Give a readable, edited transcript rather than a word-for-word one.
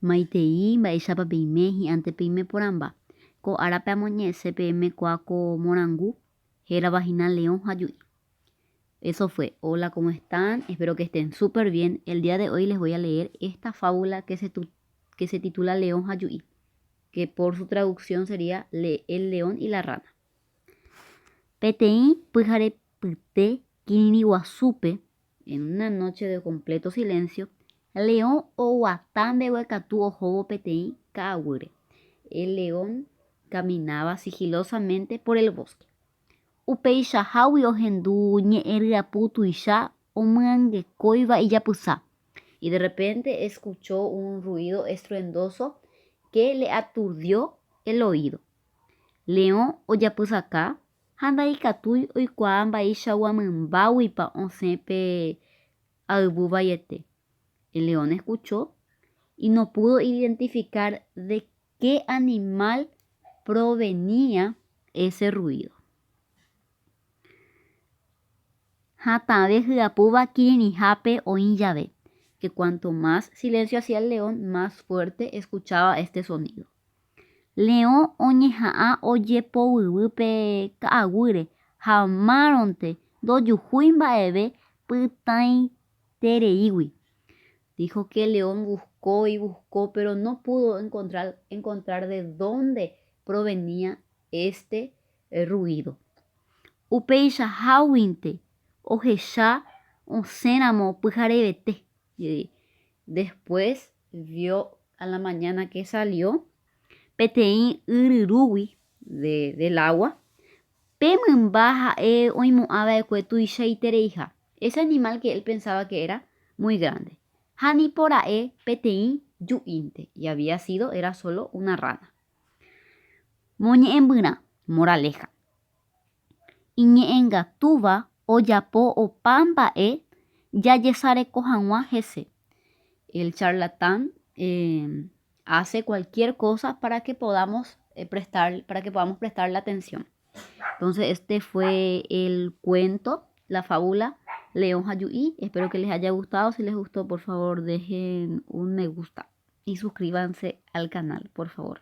Maitei, mba'éichapa peime, hi'ãnte peime porãmba. Ko árape amoñe'ẽse peẽme kua ko morangu hérava hína Leõ ha Ju'i. Eso fue. Hola, ¿cómo están? Espero que estén súper bien. El día de hoy les voy a leer esta fábula que se, que se titula León ha Ju'i, que por su traducción sería Le, El león y la rana. Peteĩ pyharepyte kirirĩ guasúpe, En una noche de completo silencio, leõ oguata mbeguekatu ohóvo peteĩ ka'aguýre. El león caminaba sigilosamente por el bosque. Upeichahágui ohendu ñe'ẽ ryapu tuicha omyangekóiva ijapysa. Y de repente escuchó un ruido estruendoso que le aturdió el oído. Leõ ojapysaka ha ndaikatúi oikuaa mba'eichagua mymbáguipa osẽ pe ayvu vaiete. El león escuchó y no pudo identificar de qué animal provenía ese ruido. Hatãve hyapúva kirirĩhápe oĩ jave, que cuanto más silencio hacía el león, más fuerte escuchaba este sonido. Leõ oñeha'ã ojepovyvy pe ka'aguýre ha márõnte ndojuhúi mba'eve pytãitereígui. Dijo que león buscó y buscó pero no pudo encontrar encontrar de dónde provenía este ruido. Upeichaháguinte ohecha osẽramo pyharevete. Después vio a la mañana que salió peteĩ y ryrúgui de, del agua, pe mymba ha'e oimo'ã va'ekue tuichaitereiha, ese animal que él pensaba que era muy grande. Ha nipo ra'e peteĩ ju'ínte, y había sido era solo una rana. Moñe'ẽmbyrã, moraleja. Iñe'ẽngatúva ojapo opa mba'e jajesareko hag̃ua hese. El charlatán hace cualquier cosa para que podamos prestar, para que podamos prestarle atención. Entonces este fue el cuento, la fábula León ha Ju'i. Espero que les haya gustado. Si les gustó, por favor, dejen un me gusta y suscríbanse al canal, por favor.